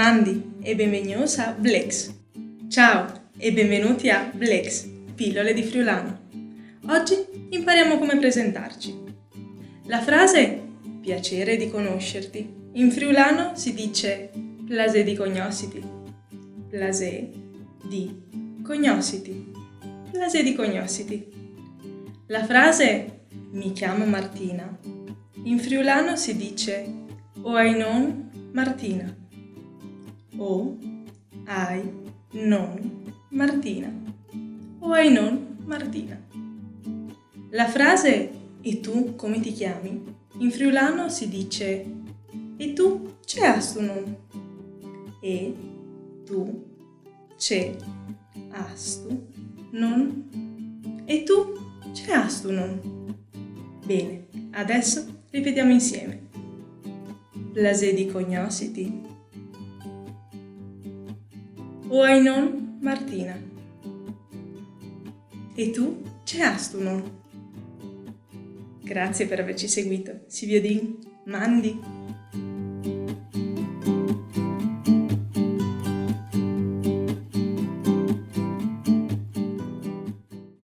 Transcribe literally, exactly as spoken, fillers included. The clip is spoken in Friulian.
Mandi e benvegnûts a Vlexx. Ciao e benvenuti a Vlexx, pillole di friulano. Oggi impariamo come presentarci. La frase piacere di conoscerti in friulano si dice plasê di cognossiti. Plasê di cognossiti. Plasê di cognossiti. La frase mi chiamo Martina in friulano si dice o ai non Martina. O ai non Martina. O ai non Martina. La frase e tu come ti chiami in friulano si dice e tu ce âstu non? E tu ce âstu non? E tu ce âstu non? Bene, adesso ripetiamo insieme. Plasê di cognossiti. O ai non Martina. E tu ce âstu non? Grazie per averci seguito. Si viodìn. Mandi.